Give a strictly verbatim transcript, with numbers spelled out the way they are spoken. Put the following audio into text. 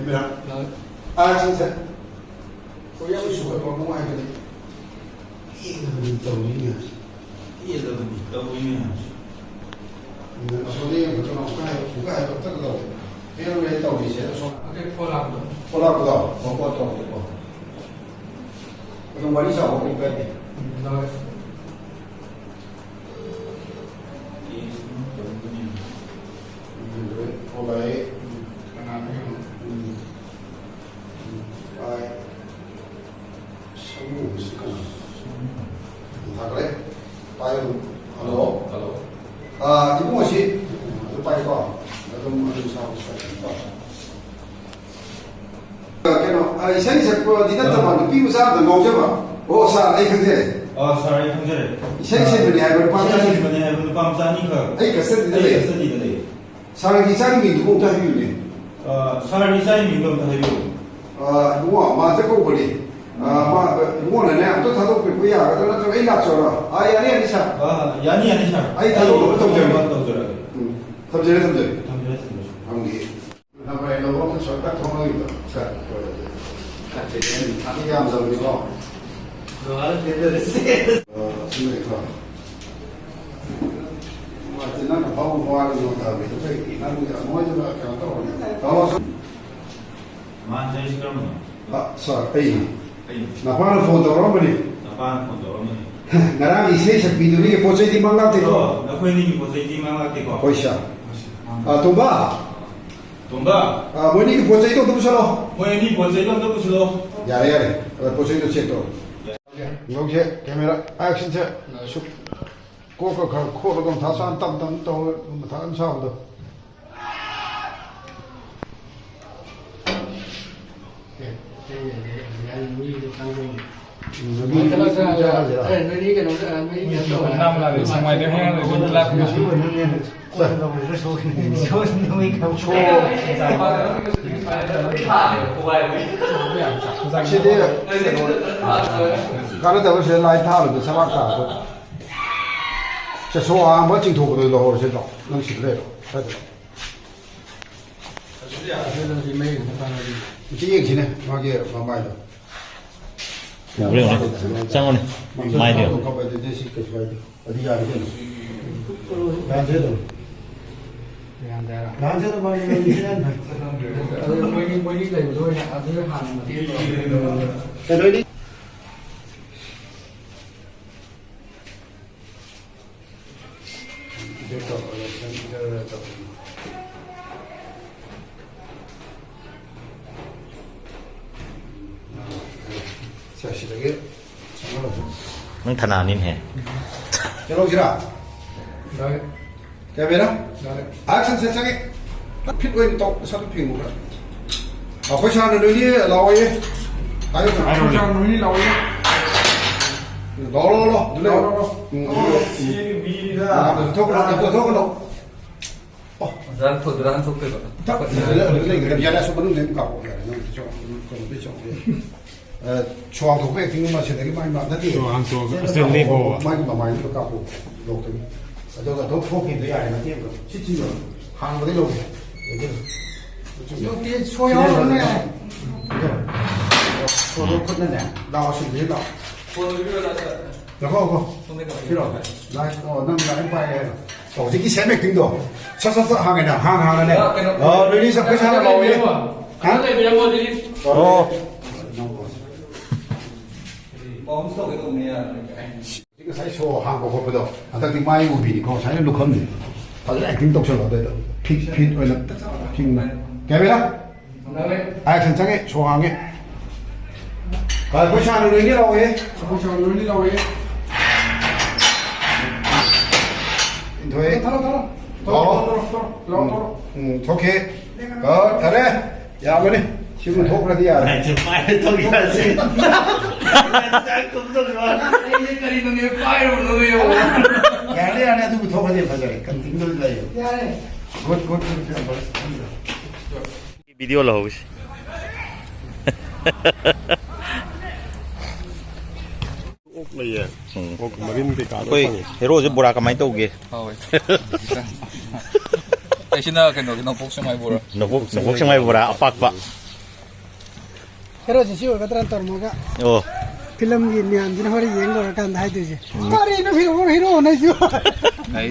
Madam, ꯑꯥꯔꯠꯁꯤꯡꯁꯦ ꯑꯩꯈꯣꯏ ꯌꯥꯝ ꯁꯨꯒꯠꯄ ꯅꯨꯡꯉꯥꯏꯕꯅꯤ꯫ ꯄꯦꯜꯂꯕꯅꯤ ꯇꯧꯔꯤ ꯃꯌꯥꯝꯁꯦ꯫ ꯄꯦꯜꯂꯕꯅꯤ ꯇꯧꯔꯤ ꯃꯌꯥꯝꯁꯦ꯫ ꯑꯗꯨꯅ ꯑꯁꯣꯝꯗ ꯌꯦꯡꯕꯗ ꯀꯩꯅꯣ ꯑꯃꯨꯛꯀ ꯍꯥꯏꯕ, ꯑꯃꯨꯛꯀ ꯍꯥꯏꯕ ꯑꯝꯇ ꯇꯧꯗꯦ꯫ ꯄꯦꯜꯂꯕꯅꯤ ꯇꯧꯔꯤꯁꯦ ꯑꯁꯣꯝ꯫ ꯑꯣꯀꯦ, ꯐꯣꯟ ꯂꯥꯛꯄꯗꯣ꯫ ꯐꯣꯟ ꯂꯥꯛꯄꯗꯣ? ꯍꯣꯏ, ꯐꯣꯟ ꯇꯧꯔꯛꯀꯦꯀꯣ꯫ ꯑꯗꯨꯝ ꯋꯥꯔꯤ ꯁꯥꯕ ꯀꯩꯝ ꯀꯥꯏꯗꯦ꯫ ꯎꯝ, ꯂꯧꯔꯦ꯫ ꯎꯝ, ꯂꯣꯏ ꯊꯣꯛꯂꯛꯑꯦ꯫ ꯀꯅꯥꯅꯣ ꯌꯦꯡꯉꯣ꯫ ꯎꯝ꯫ ꯎꯝ꯫ ꯄꯥꯏ꯫ ꯁꯃꯨ ꯍꯥꯏꯁꯤ ꯀꯅꯥ? ꯊꯥꯒꯠꯂꯦ꯫ ꯄꯥꯏ ꯑꯗꯨꯝ꯫ ꯍꯜꯂꯣ꯫ ꯍꯜꯂꯣ꯫ ꯑꯥ, ꯏꯕꯨꯡꯉꯣꯁꯤ ꯑꯗꯨ ꯄꯥꯏꯀꯣ꯫ ꯑꯗꯨꯝ ꯑꯗꯨꯝ ꯁꯥꯎ, ꯁꯥꯎ꯫ ꯀꯩꯅꯣ, ꯑ, ꯏꯁꯩ ꯁꯛꯄꯗꯤ ꯅꯠꯇꯕ, ꯑꯥ꯫ ꯅꯨꯄꯤ ꯃꯆꯥ ꯑꯝꯗ ꯉꯥꯎꯖꯕ꯫ ꯑꯣ, ꯁꯥꯔ, ꯑꯩ ꯈꯪꯖꯔꯦ꯫ ꯑꯥ, ꯁꯥꯔ, ꯑꯩ ꯈꯪꯖꯔꯦ꯫ ꯏꯁꯩ ꯑꯥ꯫ ꯁꯤꯟꯕꯅꯤ ꯍꯥꯏꯕ ꯅꯨꯄꯥ ꯏꯁꯩ ꯃꯆꯥ ꯁꯤꯟꯕꯅꯤ ꯍꯥꯏꯕ ꯅꯨꯄꯥ ꯃꯆꯥ ꯑꯅꯤꯈꯛ ꯑꯩ ꯀꯁꯇꯗꯤꯗ ꯑꯩ ꯂꯩ꯫ ꯀꯁꯇꯗꯤꯗ ꯂꯩ꯫ ꯁꯥꯔꯒꯤ ꯏꯆꯥꯒꯤ ꯃꯤꯡꯗꯨꯕꯨ ꯑꯝꯇ ꯍꯥꯏꯕꯤꯌꯨꯅꯦ꯫ ꯑꯥ, ꯁꯥꯔꯒꯤ ꯏꯆꯥꯒꯤ ꯃꯤꯡꯗꯣ ꯑꯝꯇ ꯍꯥꯏꯕꯤꯌꯨ꯫ ꯑꯥ, ꯏꯕꯨꯡꯉꯣ, ꯃꯥꯁꯦ ꯀꯧꯕꯅꯤ꯫ ꯑꯥ, ꯃꯥ, ꯏꯕꯨꯡꯉꯣꯅꯅꯦ, ꯑꯝꯇ ꯊꯥꯗꯣꯛꯄꯤꯔꯛꯄ ꯌꯥꯒꯗ꯭ꯔꯥ? ꯅꯠꯇ꯭ꯔꯒ ꯑꯩ ꯂꯥꯛꯆꯔꯣ? ꯑꯥ, ꯌꯥꯅꯤ, ꯌꯥꯅꯤ, ꯁꯥꯔ꯫ ꯑꯥ, ꯌꯥꯅꯤ, ꯌꯥꯅꯤ, ꯁꯥꯔ꯫ ꯑꯩ ꯊꯥꯗꯣꯛꯅꯕ ꯑꯩ ꯇꯧꯖꯔꯒꯦ꯫ ꯊꯥꯗꯣꯛꯅꯕ ꯇꯧꯖꯔꯒꯦ꯫ ꯎꯝ, ꯊꯝꯖꯔꯦ, ꯊꯝꯖꯔꯦ꯫ ꯊꯝꯖꯔꯦ, ꯊꯝꯖꯔꯦ꯫ ꯊꯝꯒꯦ꯫ ꯅꯝꯕꯔ ꯑꯦꯟ ꯂꯧꯕ ꯑꯃ ꯁꯣꯔꯠꯀꯠ ꯊꯣꯛꯂꯛꯏꯕ꯫ ꯁꯥꯔ, ꯍꯣꯏ꯫ ꯁꯥꯔ, ꯆꯦ, ꯌꯥꯝ ꯌꯥꯝꯖꯕꯅꯤꯀꯣ꯫ ꯅꯣꯡꯉꯥꯜꯂ ꯊꯦꯡꯅꯔꯁꯦ꯫ ꯑ, ꯁꯤ ꯂꯩꯀꯣ꯫ ꯅꯨꯡꯉꯥꯏꯇꯦ, ꯅꯪꯅ ꯐꯥꯎꯕ ꯋꯥꯔꯤ ꯅꯣꯟꯊꯕꯤꯗꯣ ꯀꯩꯒꯤ? ꯅꯪ ꯃꯣꯏꯗꯨꯅ ꯀꯩꯅꯣ ꯇꯧꯔꯅꯤ꯫ ꯇꯧꯔꯁꯨ꯫ ꯃꯥꯟꯖꯔꯤꯁꯤ ꯀꯔꯝꯕꯅꯣ? ꯑ, ꯁꯥꯔ, ꯑꯩꯅꯤ꯫ ꯑꯩꯅꯤ꯫ ꯅꯄꯥꯅ ꯐꯣꯟ ꯇꯧꯔꯛꯑꯝꯕꯅꯤ꯫ ꯅꯄꯥꯅ ꯐꯣꯟ ꯇꯧꯔꯛꯑꯝꯕꯅꯤ꯫ ꯉꯔꯥꯡꯒꯤ ꯏꯁꯩ ꯁꯛꯄꯤꯗꯨꯅꯤꯒꯤ ꯄꯣꯠ ꯆꯩꯗꯤ ꯃꯥꯡ ꯂꯥꯛꯇꯦꯀꯣ? ꯑꯣ, ꯅꯈꯣꯏ ꯑꯅꯤꯒꯤ ꯄꯣꯠ ꯆꯩꯗꯤ ꯃꯥꯡ ꯂꯥꯛꯇꯦꯀꯣ? ꯍꯣꯏ, ꯁꯥꯔ꯫ ꯑ, ꯇꯣꯝꯕ꯫ ꯇꯣꯝꯕ꯫ ꯑ, ꯃꯣꯏꯅꯤꯒꯤ ꯄꯣꯠ ꯆꯩꯗꯣ ꯑꯝꯇ ꯄꯨꯁꯜꯂꯣ꯫ ꯃꯣꯏ ꯑꯅꯤ ꯄꯣꯠ ꯆꯩꯗꯣ ꯑꯝꯇ ꯄꯨꯁꯜꯂꯣ꯫ ꯌꯥꯔꯦ, ꯌꯥꯔꯦ꯫ ꯑ, ꯄꯣꯠ ꯆꯩꯗꯣ ꯆꯦꯛ ꯇꯧꯔꯣ꯫ ꯌꯥꯔꯦ꯫ ꯌꯦꯡꯁꯦ, ꯀꯦꯃꯦꯔꯥ, ꯑꯦꯛꯁꯟꯁꯦ꯫ ꯁꯨꯛ ꯀꯣꯛꯀ ꯈꯔ ꯈꯣꯠꯂꯒ ꯃꯊꯥ ꯁꯥꯅ ꯇꯞ ꯇꯞꯅ ꯇꯧꯔ ꯃꯊꯥ ꯌꯥꯝ ꯁꯥꯕꯗꯣ꯫ ꯎꯝ, ꯅꯨꯄꯤ ꯀꯩꯅꯣ ꯆꯥꯔꯁꯤꯔꯣ? ꯑꯦ, ꯅꯣꯏꯅꯤ ꯀꯩꯅꯣ, ꯑ, ꯅꯣꯏꯅꯤ ꯀꯩꯅꯣ ꯇꯧꯔꯣ꯫ ꯅꯝ ꯂꯥꯛꯑꯦ, ꯁꯪꯋꯥꯏꯗ ꯍꯦꯛ ꯂꯩꯕ ꯂꯥꯛꯄ꯫ ꯁꯣ꯫ ꯁꯤꯗꯤ ꯀꯩꯅꯣ, ꯀꯥꯟꯅꯗꯕ ꯁꯤꯗ ꯂꯥꯏ ꯊꯥꯔꯨꯕꯗ ꯁꯕꯥꯛ ꯇꯥꯔꯗꯕ꯫ ꯁꯦ, ꯁꯣ ꯑꯍꯥꯟꯕ ꯆꯤꯡꯊꯣꯛꯄꯗꯣ ꯂꯧꯍꯧꯔꯁꯦ, ꯂꯥꯎ꯫ ꯅꯪ ꯁꯤꯗ ꯂꯩꯔꯣ꯫ ꯁ꯭ꯋꯥꯏꯗ ꯂꯥꯎ꯫ ꯑꯗꯨꯗꯤ ꯃꯩ ꯑꯃ ꯊꯥꯔꯒꯦ꯫ ꯑꯝꯇ ꯌꯦꯡꯁꯤꯅꯦ, ꯃꯥꯒꯤ ꯃꯃꯥꯏꯗꯣ꯫ ꯎꯕ꯭ꯔꯥ ꯌꯦꯡꯉꯨꯅꯦ꯫ ꯆꯪꯉꯨꯅꯦ꯫ ꯃꯥꯏꯗꯣ ꯌꯦꯡꯉꯨ꯫ ꯀꯞꯄꯗꯨꯗꯤ ꯁꯤ ꯀꯩꯁꯨ ꯀꯥꯏꯗꯦ꯫ ꯑꯗꯨ ꯌꯥꯔꯦ ꯀꯩꯅꯣ꯫ ꯌꯥꯗ꯭ꯔꯦ ꯑꯗꯨꯝ꯫ ꯌꯥꯗ꯭ꯔꯦ꯫ ꯌꯥꯗ꯭ꯔꯦ ꯑꯗꯨꯝ ꯃꯥꯒꯤ ꯃꯃꯤꯡꯁꯦ ꯌꯥꯗ꯭ꯔꯦ꯫ ꯑꯗꯨ ꯃꯣꯏꯒꯤ, ꯃꯣꯏꯒꯤ ꯂꯩꯕꯗꯣ ꯑꯣꯏꯅ ꯑꯗꯨ ꯍꯥꯟꯅ ꯃꯇꯦꯡ ꯇꯧꯔꯒ꯫ ꯀꯩꯗꯧꯔꯤ? ꯁꯦ, ꯁꯤꯗꯒꯤ ꯆꯪꯍꯜꯂꯁꯤ꯫ ꯅꯪ ꯊꯅꯥꯅꯤꯅꯦ꯫ ꯆꯠꯍꯧꯁꯤꯔꯥ? ꯌꯥꯏ꯫ ꯀꯦꯃꯦꯔꯥ? ꯌꯥꯔꯦ꯫ ꯑꯦꯛꯁꯟ ꯁꯦ ꯆꯪꯉꯦ꯫ ꯐꯤꯠ ꯑꯣꯏꯅ ꯇꯧ, ꯅꯁꯥꯗꯣ ꯐꯦꯡꯉꯨ ꯈꯔ꯫ ꯑꯩꯈꯣꯏ ꯁꯥꯔꯅ ꯅꯣꯏꯅꯤ ꯂꯥꯛꯑꯣꯌꯦ꯫ ꯍꯥꯏꯌꯨ꯫ ꯑꯩꯈꯣꯏ ꯁꯥꯔꯅ ꯅꯣꯏꯅꯤ ꯂꯥꯛꯑꯣꯌꯦ꯫ ꯂꯥꯛꯑꯣ, ꯂꯥꯛꯑꯣ, ꯂꯥꯛꯑꯣ꯫ ꯑꯗꯨ ꯂꯩꯌꯣ꯫ ꯂꯥꯛꯑꯣ, ꯂꯥꯛꯑꯣ꯫ ꯎꯝ, ꯎꯝ, ꯎꯝ꯫ ꯊꯣꯛꯀꯅꯣ, ꯊꯣꯛꯀꯅꯣ, ꯊꯣꯛꯀꯅꯣ꯫ ꯑꯣ꯫ ꯑꯣꯖꯥ ꯊꯣꯏꯗ꯭ꯔꯥꯅ ꯊꯣꯛꯇꯣꯏꯕ꯫ ꯊꯣꯛ-, ꯑꯗꯨꯗ, ꯑꯗꯨꯗ ꯂꯩꯒꯗꯕ꯫ ꯌꯥꯔꯦ, ꯑꯁꯣꯝ ꯃꯅꯨꯡꯗ ꯑꯗꯨꯝ ꯀꯥꯞꯄꯣ꯫ ꯌꯥꯔꯦ, ꯅꯪ ꯆꯣ-, ꯀꯩꯅꯣꯗ ꯆꯣ-, ꯑꯦ, ꯁꯣ ꯍꯥꯡꯗꯣꯛꯄ ꯑꯦꯛꯇꯤꯡ ꯑꯃ ꯁꯤꯗꯒꯤ ꯃꯥꯏ ꯃꯥ-, ꯅꯠꯇꯦ꯫ ꯁꯣ ꯍꯥꯡꯗꯣꯛꯑꯒ ꯁꯤꯗ ꯑꯁꯤꯗ ꯀꯥꯞꯄꯣ, ꯂꯦꯞꯄꯣꯕ꯫ ꯃꯥꯒꯤ ꯃꯃꯥꯏꯗꯨꯗ ꯀꯥꯞꯄꯣ, ꯂꯣꯛꯇꯒꯤ꯫ ꯑꯗꯨꯒ ꯑꯗꯨꯝ ꯊꯣꯛꯈꯤꯕꯗ ꯌꯥꯔꯦ, ꯃꯇꯦꯡ ꯑꯃ꯫ ꯁꯤ ꯆꯤꯡꯉꯣ꯫ ꯍꯥꯡꯕꯗꯩ ꯂꯧꯒꯦ꯫ ꯑꯗꯨ꯫ ꯂꯣꯛꯇꯤ ꯁꯣ ꯌꯥꯎꯔꯕꯅꯦ꯫ ꯑꯗꯨ꯫ ꯁꯣꯗꯣ ꯈꯨꯠꯅꯅꯦ꯫ ꯂꯥꯛꯑꯣ, ꯁꯤꯗꯩ ꯂꯥꯛꯑꯣ꯫ ꯐꯣꯟ ꯑꯣꯏꯕꯤꯔꯣ, ꯂꯥꯛꯑꯣ꯫ ꯂꯥꯛꯑꯣ, ꯂꯥꯛꯑꯣ꯫ ꯁꯤꯔꯣ? ꯂꯥꯏ, ꯑꯣ, ꯅꯪ ꯂꯥꯏ ꯄꯥꯏꯔꯦ ꯍꯥꯏꯔꯣ? ꯑꯣ, ꯍꯧꯖꯤꯛꯀꯤ ꯁꯦꯝ ꯑꯦꯛꯇꯤꯡꯗꯣ꯫ ꯁꯠ, ꯁꯠ, ꯁꯠ ꯍꯥꯡꯉꯦꯅ, ꯍꯥꯡ, ꯍꯥꯡꯉꯅꯦ꯫ ꯑ, ꯀꯩꯅꯣ, ꯑ, ꯔꯤꯂꯤꯁ ꯑꯩꯈꯣꯏ ꯁꯥꯟꯅ ꯂꯥꯎꯋꯦ꯫ ꯍꯥ? ꯑꯗꯨ ꯂꯩꯕꯤꯔꯝꯃꯣ, ꯔꯤꯂꯤꯁ꯫ ꯑꯣ꯫ ꯕꯥꯎꯟꯁ ꯇꯧꯒꯦ ꯇꯧꯕꯅꯦ, ꯌꯥꯗ꯭ꯔꯦ꯫ ꯍꯧꯖꯤꯛ ꯉꯁꯥꯏ ꯁꯣ ꯍꯥꯡꯕ ꯈꯣꯠꯄꯗꯣ, ꯍꯟꯗꯛꯇꯤ ꯃꯥꯏ ꯎꯕꯤꯅꯤꯀꯣ, ꯉꯁꯥꯏꯅ ꯂꯨꯈꯝꯅꯤ꯫ ꯐꯖꯅ ꯑꯦꯛꯇꯤꯡ ꯇꯧꯁꯜꯂꯣ ꯑꯗꯩꯗ꯫ ꯐꯤꯠ, ꯐꯤꯠ ꯑꯣꯏꯅ ꯐꯤꯡꯅ꯫ ꯀꯦꯃꯦꯔꯥ? ꯑꯦꯛꯁꯟ ꯆꯪꯉꯦ, ꯁꯣ ꯍꯥꯡꯉꯦ꯫ ꯑꯩꯈꯣꯏ ꯁꯥꯔ ꯂꯣꯏꯅ ꯂꯥꯎꯋꯦ꯫ ꯑꯩꯈꯣꯏ ꯁꯥꯔ ꯂꯣꯏꯅ ꯂꯥꯎꯋꯦ꯫ ꯏꯟꯊꯣꯛꯑꯦ꯫ ꯊꯣꯛꯂꯣ, ꯊꯣꯛꯂꯣ꯫ ꯂꯥꯎ꯫ ꯊꯣꯛꯂꯣ, ꯊꯣꯛꯂꯣ, ꯊꯣꯛꯂꯣ, ꯊꯣꯛꯂꯣ꯫ ꯎꯝ, ꯊꯣꯛꯈꯤ꯫ ꯑ, ꯌꯥꯔꯦ꯫ ꯌꯥꯒꯅꯤ꯫ ꯁꯤꯃ ꯊꯣꯛꯈ꯭ꯔꯗꯤ ꯌꯥꯔꯦ꯫ ꯂꯥꯏꯠꯁꯦ ꯄꯥꯏꯔ ꯇꯧ ꯌꯥꯁꯤ꯫ ꯑꯩꯁꯦ ꯀꯔꯤꯅꯣꯅꯦ ꯄꯥꯏꯔꯨꯕꯗꯣ ꯌꯦꯡꯉꯣ꯫ ꯌꯥꯔꯦ, ꯌꯥꯔꯦ, ꯑꯗꯨꯕꯨ ꯊꯣꯛꯈ꯭ꯔꯗꯤ ꯐꯖꯔꯦ꯫ ꯀꯟꯇꯤꯟꯗꯨ ꯂꯩꯌꯨ꯫ ꯌꯥꯔꯦ꯫ ꯒꯨꯗ, ꯒꯨꯗ, ꯒꯨꯗ, ꯌꯥꯝ ꯐꯔꯦ꯫ ꯚꯤꯗꯤꯑꯣ ꯂꯧꯍꯧꯁꯤ꯫ ꯑꯣꯛ ꯂꯩꯌꯦ꯫ ꯎꯝ꯫ ꯑꯣꯛ ꯃꯔꯤꯟ ꯀꯩꯀꯥ ꯂꯣꯏ ꯑꯩꯈꯣꯏ ꯐꯪꯉꯦ꯫ ꯍꯦꯔꯣꯁꯦ ꯕꯣꯔꯥ ꯀꯃꯥꯏꯅ ꯇꯧꯒꯦ? ꯍꯥꯎꯋꯦ꯫ ꯑꯩꯁꯤꯅ ꯀꯩꯅꯣꯒꯤ ꯅꯣꯡꯄꯣꯛ ꯁꯦꯛꯃꯥꯏ ꯕꯣꯔꯥ꯫ ꯅꯣꯡꯄꯣꯛ ꯅꯣꯡꯄꯣꯛ ꯁꯦꯛꯃꯥꯏ ꯕꯣꯔꯥ ꯑꯄꯥꯛꯄ꯫ ꯍꯦꯔꯣꯁꯦ ꯁꯤ ꯑꯣꯏꯒꯗ꯭ꯔꯥꯅ ꯇꯧꯔꯝꯃꯒ ꯑꯣ꯫ ꯐꯤꯂꯝꯒꯤ ꯃꯌꯥꯝꯁꯤꯅ ꯍꯣꯔꯦꯟ ꯌꯦꯡ ꯂꯣꯏꯔꯀꯥꯟꯗ ꯍꯥꯏꯗꯣꯏꯁꯦ꯫ ꯀꯔꯤꯅꯣ ꯍꯦꯔꯣ, ꯍꯦꯔꯣꯅ ꯑꯩꯁꯨ? ꯑꯩ